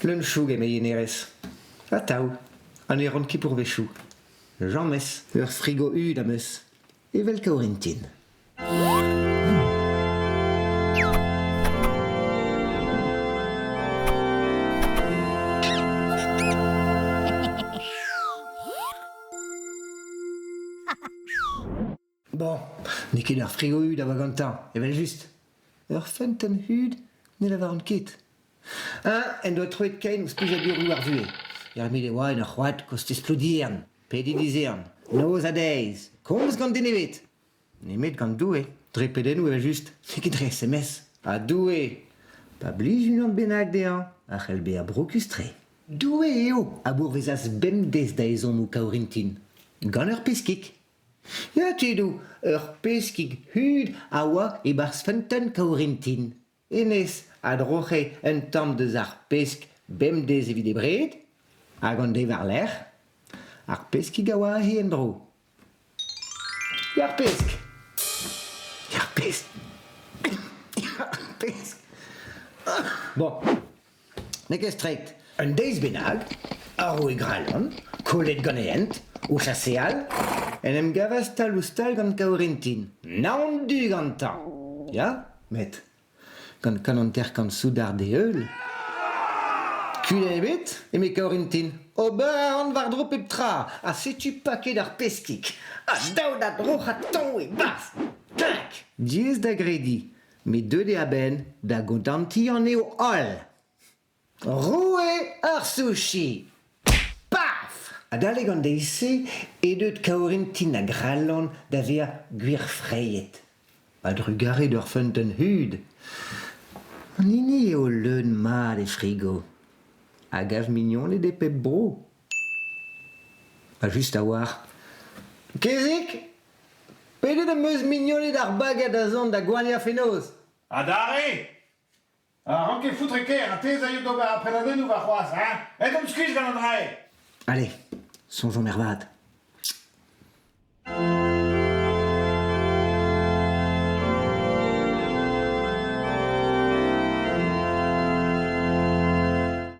Leun-choug eme yenerez. Atav, ha ne ran ket pourvezhioù. James, ur frigo hud am eus, evel Kaourintin. Bon, n'eo ket ur frigo hud a oa gantañ, evel-just. Ur feunteun hud ne lavaran ket. Eñ en doa troet kein ouzh plijadurioù ar vuhez. Ermit e oa en ur c'hoad kostez Ploudiern, pediñ dizehan, noz ha deiz, komz gant den ebet. Nemet gant Doue, dre pedennoù evel-just, n'eo ket dre SMS. Ha Doue, pa blij unan bennak dezhañ, a c'hell bezañ brokus-tre. Doue eo a bourvezas bemdez da ezhommoù Kaourintin, gant ur peskig. Ya, tudoù, ur peskig hud a oa e-barzh feunteun Kaourintin. Hennezh a droc'he un tamm deus ar pesk bemdez evit e bred, hag an deiz war-lerc'h, ar peskig a oa aze en-dro. Ar pesk! Ar pesk! Ar pesk! Bon, N'eo ket streit. Un deiz bennak, ar roue Gralon, kollet gant e hent, o chaseal, en em gavas tal-ouzh-tal gant Kaourintin, naon du gantañ. Ya, met gant 150 soudard d'e heul. Kudenn ebet, eme Kaourintin, ober a ran war-dro pep tra, ha setu paket ar peskig. Ha dav da droc'hañ tamm e-barzh. Klink! Diaes da grediñ, Met deuet eo a-benn da gontantiñ anezho holl. Roue ar sushi! Paf! Adalek an deiz-se eo deuet Kaourintin ha Gralon da vezañ gwirfreiet. A-drugarez d'ur feunteun hud, an hini eo leun-mat e frigo, a gav mignoned e pep bro. Ha just a-walc'h. Kezeg, Pedet am eus mignoned ar bagad da zont da goaniañ fenoz. Adarre A ranke foutre kêr ha te 'z aio d'ober ar prenadennoù warc'hoazh, hein Aet omp skuizh gant an dra-se Allez, soñjomp ervat.